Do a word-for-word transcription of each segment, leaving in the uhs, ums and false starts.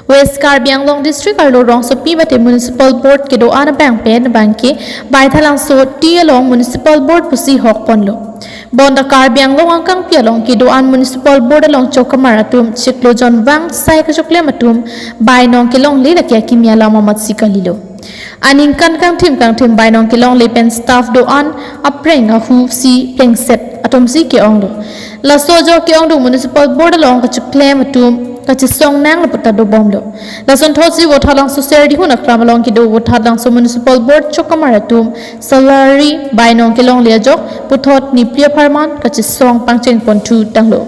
West Karbi Anglong District arlo rongsopi mate Municipal Board kedo-an abang pen abangke Baithalangso T along Municipal Board pusi hok ponlo. Bonta Karbi Anglong angkangpi along kedo-an Municipal Board along chokamar atum chiklo jonvang sai kachoklem atum bainong kelongle lake akimi alam amatsi kalilo. Aningkan kangthim kangthim bainong kelongle pen staff do-an apreng ahu si plengset atumsi ke-onglo. Laso ajo ke-ongdung Municipal Board along kachoklem atum kachesong nang laputa dobomlo. Lasonthotsi Vothatlangso Serdihun aklam along kedo Vothatlangso Municipal Board chokamar atum salary bainong kelongle ajok puthot nipli apharman kachesong pangcheng ponthu tanglo.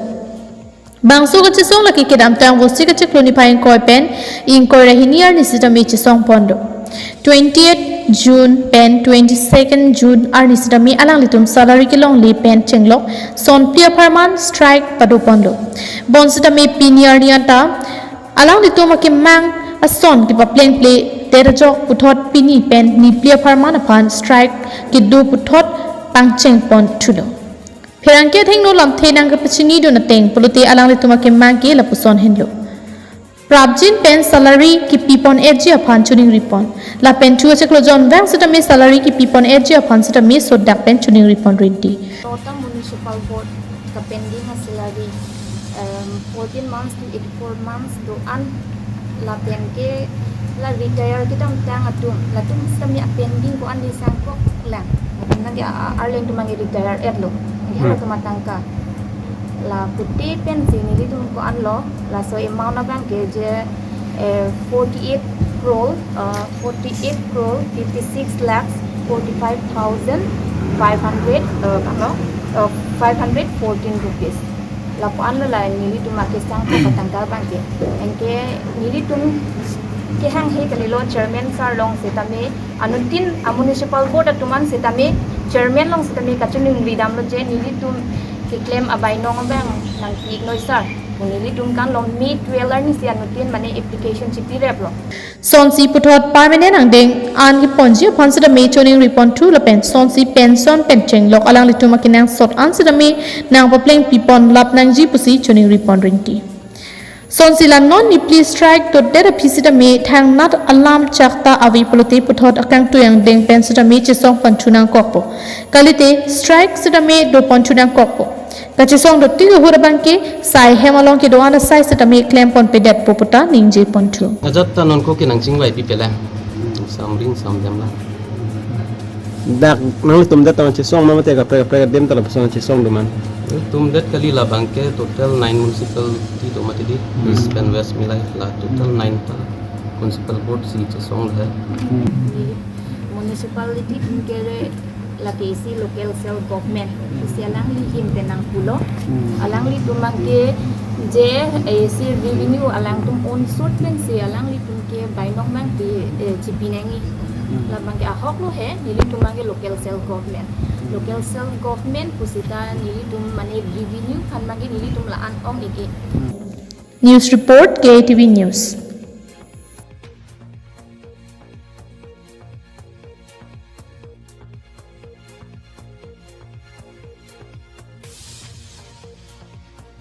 Bangso kachesong lake kedamtang Vosik achiklo niphai ingkoi pen ingkoi ra hini arni sitame chesong ponlo. Twentieth June pen twenty-second June arni sitame alanglitum salary kelongle pen chenglok sonpli apharman strike pado ponlo. Bonsitame pini arni anta alanglitum akemang ason kepaplengple det ajok puthot pini pen nipli apharman aphan strike kedo puthot pangcheng ponthulo. Pherangke athengno lamthe nangkepachinidun ateng pulote alanglitum akemang ke lapuson henlo. Prapjin pen salary kepi pon-etji aphan choningri pon. Lapen thu achiklo jonvang sitame salary kepi pon-etji aphan sitame sodak pen choningri pon rinti. Tota Municipal Board kapending a-salary, um, fourteen months to eighty-four months do-an lapen ke la retire kedamtang atum, latum sitame apending ko-an di sangkok lang. Lapen nangke a-, a-, arleng atum nangke retire etlo. Nangke Hmm. halatum atangka. La pute pensi nelitum ko-anlo, laso amount abangke je, eh, forty-eight crore, uh, forty-eight crore fifty-six lakhs forty-five thousand five hundred, uh, kano, uh, five hundred fourteen rupees. Lapu-anlo la nelitum akesangkok atangka abangke. Anke nelitum kehanghe kalilo chairman sir along sitame, anuttin a-Municipal Board atum an sitame, chairman along sitame kachiningri damlo je nelitum keklem abainong abang nangpi-iknoi sir pu nelitum kanlo May twelve arnisi anuttin mane application chipireplo. Sonsi puthot permanent angdeng an keponji aphan sitame choningri ponthu lapen sonsi pension pen chenglok alanglitum akenangsot an sitame nangpaplengpi pon lap nangji pusi choningri pon rinti. Sonsi la non nipli strike dodet aphi sitame thangnat alam chakta ave pulote puthot akangtui angdeng pen sitame chesong ponthu nangkokpo. Kalite strike sitame do ponthu nangkokpo. Kachesong dotik ahut abangke sai hem along kedo-an asai sitame klem ponpedetpo puta ningje ponthu. Ajat ta nonke nangchingvaipi pela. Samring samdam la. Dak nanglitum det ta chesong ma mate kaprek kaprek adim ta lapuson chesong do ma? Tumdet kali, labangke total nine municipality do mati di. Hmm. East pen West milai la total nine ta Municipal Board si chesong le. Hmm. Municipality tum ke lake isi local self government. Isi alangli ahin pen nangpulo. Hmm. Alanglitum abangke je, eh, isi revenue alangtum onsot pensi alanglitum ke bainong abangke, eh, chipi nangji. Hmm. Labangke ahoklo he, nelitum abangke local self government. Hmm. Local self government pusita nelitum mane revenue aphan abangke nelitum la-an ong-ik-ik. Hmm. News report, K A T V News.